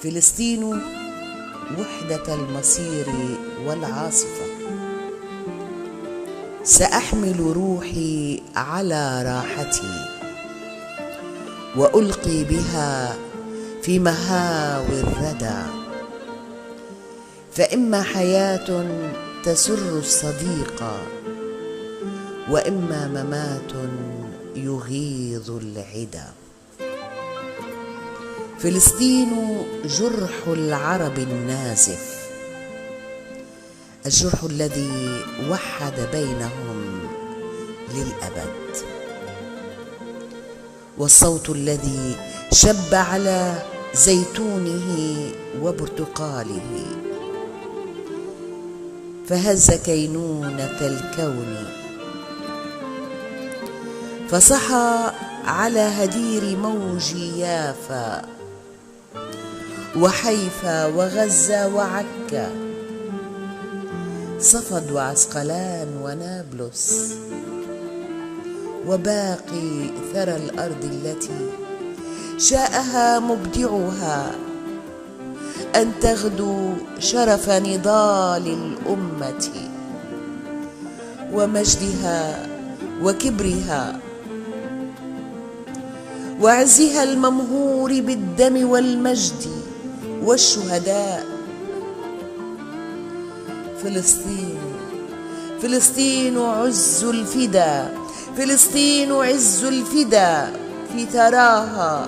فلسطين وحدة المصير والعاصفة. سأحمل روحي على راحتي وألقي بها في مهاوي الردى، فإما حياة تسر الصديق وإما ممات يغيظ العدا. فلسطين جرح العرب النازف، الجرح الذي وحد بينهم للأبد، والصوت الذي شب على زيتونه وبرتقاله فهز كينونة الكون، فصحى على هدير موج يافا وحيفا وغزة وعكا، صفد وعسقلان ونابلس وباقي ثرى الأرض التي شاءها مبدعها أن تغدو شرف نضال الأمة ومجدها وكبرها وعزها الممهور بالدم والمجد والشهداء. فلسطين، فلسطين عز الفدا، فلسطين عز الفدا في ثراها،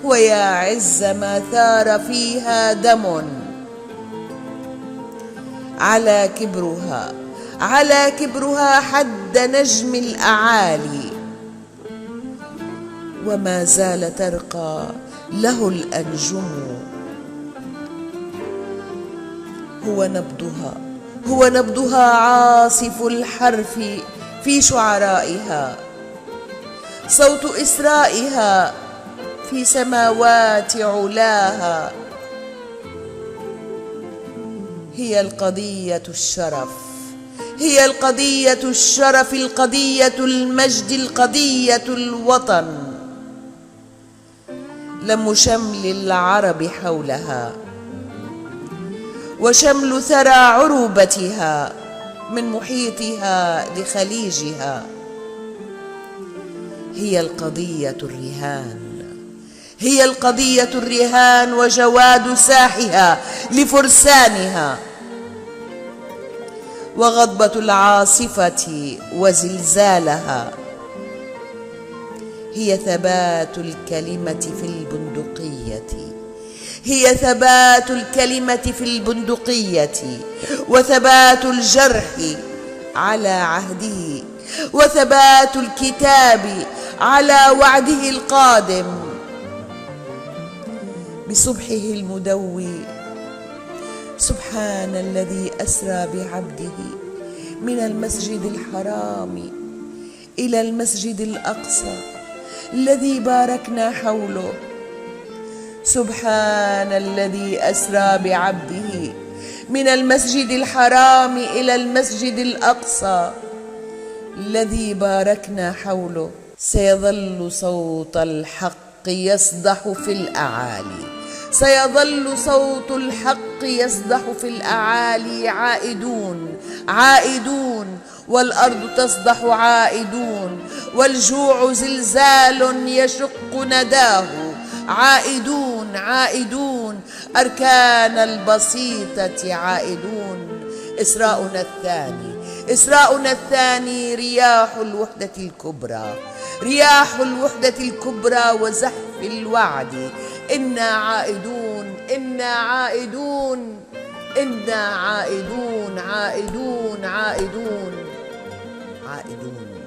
ويا عز ما ثار فيها دم. على كبرها، على كبرها حد نجم الأعالي، وما زال ترقى له الأنجم. هو نبضها، هو نبضها عاصف الحرف في شعرائها، صوت إسرائها في سماوات علاها. هي القضية الشرف، هي القضية الشرف، القضية المجد، القضية الوطن. لم شمل العرب حولها وشمل ثرى عروبتها من محيطها لخليجها. هي القضية الرهان، هي القضية الرهان وجواد ساحها لفرسانها، وغضبة العاصفة وزلزالها. هي ثبات الكلمة في البندقية، هي ثبات الكلمة في البندقية، وثبات الجرح على عهده، وثبات الكتاب على وعده القادم بصبحه المدوي. سبحان الذي أسرى بعبده من المسجد الحرام إلى المسجد الأقصى الذي باركنا حوله. سبحان الذي أسرى بعبده من المسجد الحرام إلى المسجد الأقصى الذي باركنا حوله. سيظل صوت الحق يصدح في الأعالي، سيظل صوت الحق يصدح في الأعالي. عائدون، عائدون، والأرض تصدح عائدون، والجوع زلزال يشق نداه. عائدون، عائدون، أركان البسيطة عائدون. إسراؤنا الثاني، إسراؤنا الثاني رياح الوحدة الكبرى، رياح الوحدة الكبرى وزحف الوعد. إنا عائدون، إنا عائدون، إنا عائدون، عائدون، عائدون، عائدون.